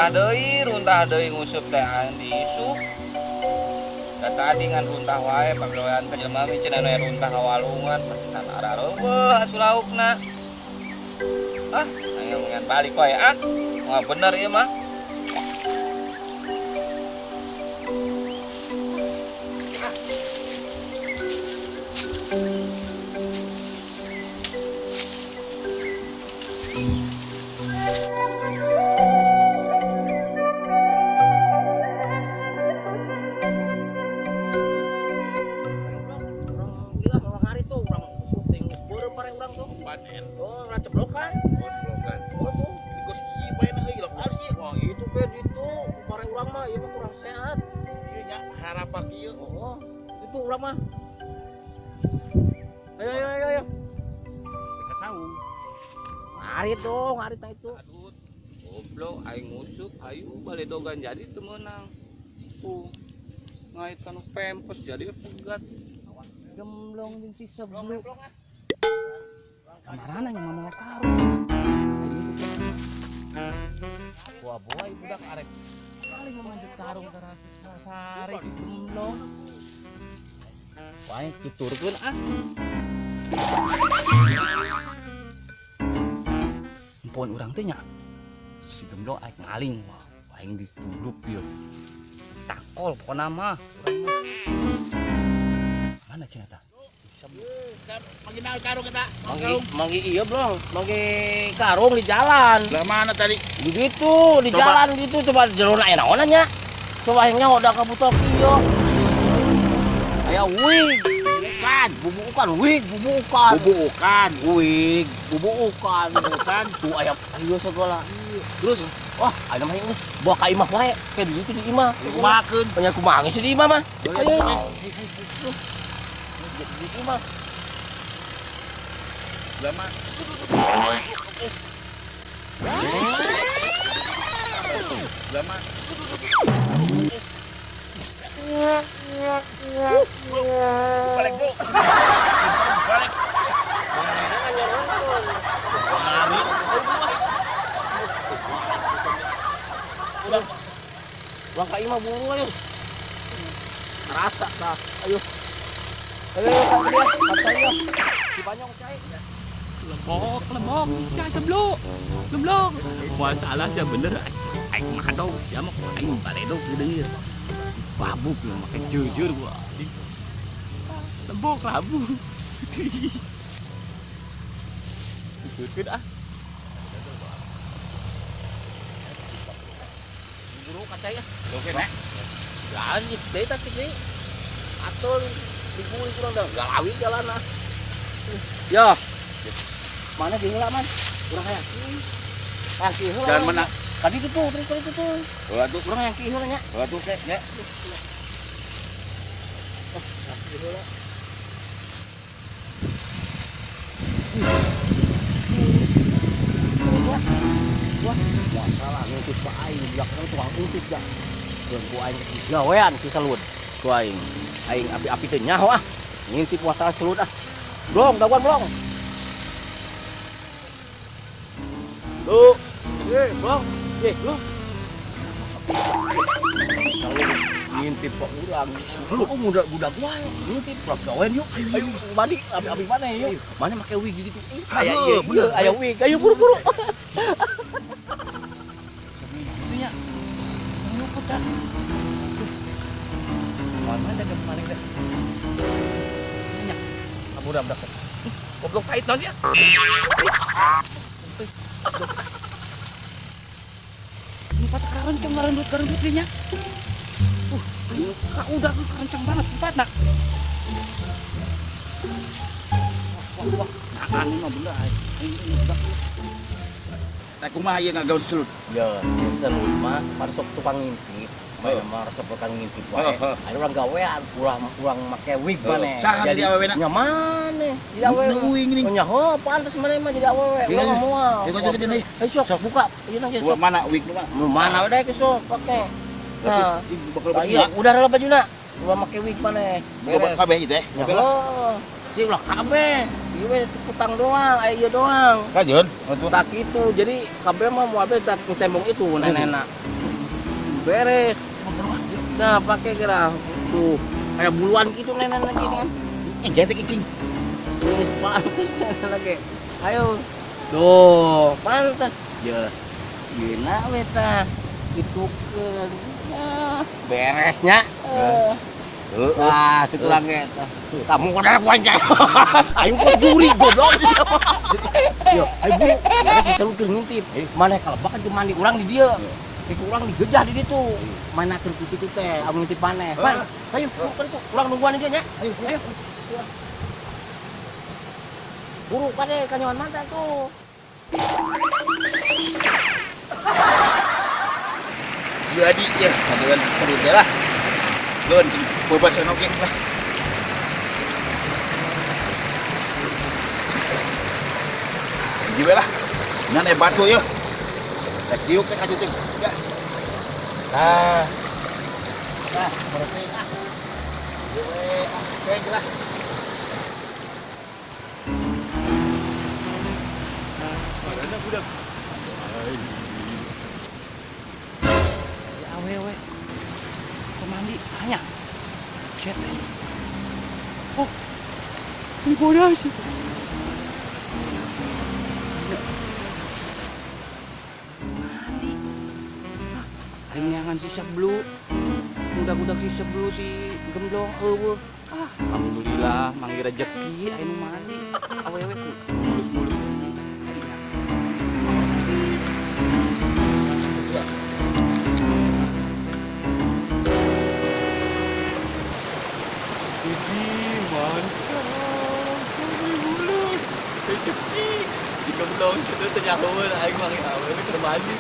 Runtah deui nguseup teh diisuk. Da tadi ngan runtah wae pagawean ka jelema mah cenah aya runtah ka walungan pantesan arareuweuh atuh laukna. Ah, ayo ngan balik wae ah. Wah bener ieu mah. Ayo. Ngarit dong, ngarit itu. Aduh, goblok aing ngusuk, ayo baledogan jadi teu meunang. Ngait kanu pempes jadi pegat. Gemblong jeung si sebluk. Kamarana nya mamawa karung. Wah, boy budak arek. Kali memanjat karung sare si gemblong. Wah, tuturkeun ah. Empon urang teh nya. Si gemblong aing maling wah, aing ditudup ieu. Takol pokona mah urang mah. Mana cenah tah? Manggi naon karung eta? Manggi iya blong, manggi karung di jalan. Lah mana tadi? Di situ, di coba. Jalan gitu coba jerona aya naon nya. Coba aing nyaho da kabutok ieu. Aya wig. Bukan, bubukan wig, bubukan. Bubukan. Wig, bubukan, bubukan. Tuh aya ieu segala. Terus wah, aya mah geus bawa ka imah wae. Kayak di situ di imah. Kumakeun. Nya kumaha geus di imah mah. Ayo. Di imah. Lama. Lama. Balik, Bu. Balik. Udah. Ulang ka imah buru ayo. Rasa tah. Ayo. Ayo ka dia, ka dia. Di Banyong cai. Lembok, lembok, cai sebluk. Gemblong. Wah, salah sia bener aing madog sia mah aing baledog geudeung. Babuk lu make jujur gua. Lembok labu. Ikutkeun ah. Buru kacai ah. Oke, Nek. Ya, di deui tas deui. Atul diguling kurang dah galawi jalan ah. Ya. Mana di heula, Man? Urang hayang ki. Hayang ki heula. Jalan mana? Tadi itu tuh, terus itu tuh. Oh, atuh. Urang hayang ki heula nya. Oh, atuh, Nek. Nek. Oh, hayang ki heula. Wah, wah, salah ngintip ka aing, belakang tukang intip dah. Geus ku aing gawean si selud. Ku aing. Aing api-api teh nyaho ah. Ngintip masalah selud ah. Blong, daguan blong. Lu. Blong. Lu. Selud ngintip kok urang. Lu kok budak-budak wae ngintip urang gawean yuk. Ayo mandi api-api mana yuk. Mana make wig gitu. Aya ieu, bener aya wig. Ayo buru-buru. Nya. Nyukut dah. Mana jaga paling dah. Nya. Kabur dah. Goblok pahit naon sia. Ini patah kerenceng ngarendut-ngarendut dia nya. Udah kerenceng banget empat nak. Wah, wah, nah, ini mah bener aing. Ini udah. Tah kumaha ieu ngagaun selut? Ya, selut mah pada sok tukang ngintip. Mah mah resep tukang ngintip wae. Aya urang gawean, urang make wig maneh. Saha jadi awewena? Nya maneh. Jadi awewe. Nu uing ning. Nya heuh, pantes maneh mah jadi awewe. Urang moal. Ieu kok jadi deui. Ayo sok buka. Ieu nang sok. Mana wig nu mah? Nu mana we deui sok pake. Nah, iya, udah rela bajuna. Urang make wig maneh. Beres. Kabeh ieu teh. Nya heuh. Ieu ulah kabeh. Ieu we kutang doang, aya ieu doang. Kajeun, atuh. Tak gitu. Jadi kabeh mah moal be tembong itu nenekna. Beres. Nah, pakai gerah. Tuh, kayak buluan gitu nenek lagi kan. Getek cing. Ini pantas nenek lagi. Ayo. Tuh, pantas. Ya. Gina we tah. Ditukeun. Nah, beresnya. Wah, sekurang eta. Kamu kok pancai. Aing kok juri goblok. Yo, ayo buru. Ada si Selud keur ngintip. Maneh kalebak kan mandi urang di dieu. Iku urang digejah di ditu. Mana keur kitu teh, amun ngintip maneh. Pan, ayo buru ka ditu. Urang nungguan di dieu nya. Ayo, ayo. Buru pade kanyoan mata tuh. Jadi ya, kadewan si Selud teh lah. Leun bebasan oge lah. Jiwe lah. Ngan batu yeuh. Rek diuk teh ka ditu. Ya. Nah. Nah, berarti ah. Jiwe ah, cek lah. Mana budak? Ya awewe. Mandi sahanya. Buset. Oh. Ini bodas sih. Mandi. Ah, aing neangan si Seblu. Budak-budak si Seblu si Gemblong eueuh. Ah, alhamdulillah manggil rezeki aing mandi. Awewe ku mulus-mulus. Si Gemblong situ teh nyahoeun aing manggil awewe keur mandi.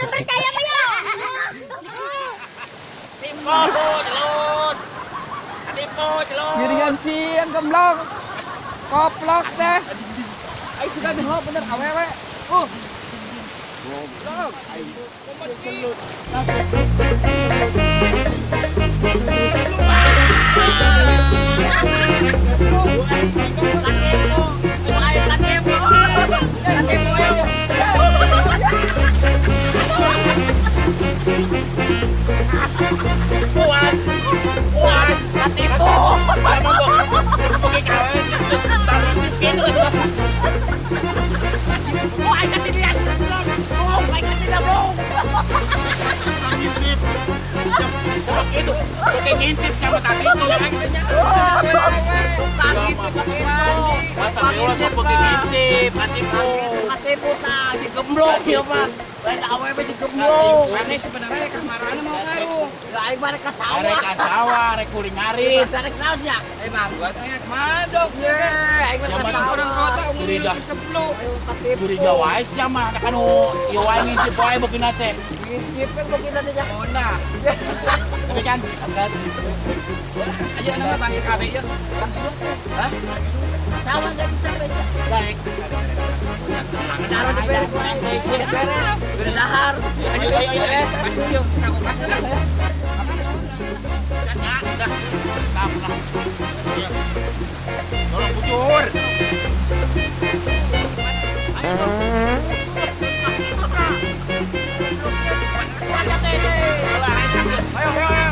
Percaya mah ya. Tipu Selud. Tipu Selud. Jadian siang Gemblong. Koplok teh. Aing sudah ngeho bener awewe. Goblok. Puas. Puas, katipu. Oke, kawe gitu lah. Oh, aing katilian. Oh, aing katilian, bro. Ngintip. Itu, oke ngintip sama tadi itu. Mata dewa sok pakai ngintip, katipu. Katipu tah si Gemblong ieu mah. Lain awewe si Gemblong. Maneh sebenarnya kamarana mau karung. Lah aing mah rek ka sawah. Rek ka sawah, rek kuring ngarit. Rek naon sia? Eh bang, gua tanya madok. Aing mah ka sawah. Orang kota umurnya si Seblu. Curiga wae sia mah da kanu ieu wae ngintip wae beukina teh. Ngintip kan beukina teh nya. Ona. Tapi kan aja nama bang SKB ya. Hah? Sawah enggak capek sia. Baik. Dahar di beres wae. Beres. Beres dahar. Ayo ayo ayo. Masuk yuk, aku masuk. Ya, udah. Tap lah. Tolong bujur. Ayo dong. Ayo ayo ayo.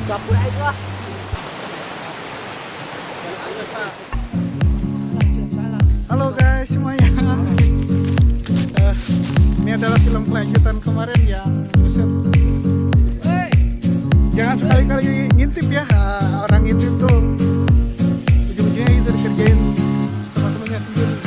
Dapur aja lah. Halo guys semuanya. Ini adalah film kelanjutan kemarin yang buset. Jangan sekali-kali ngintip ya. Ah, orang ngintip tuh ujung-ujungnya itu dikerjain sama temennya sendiri.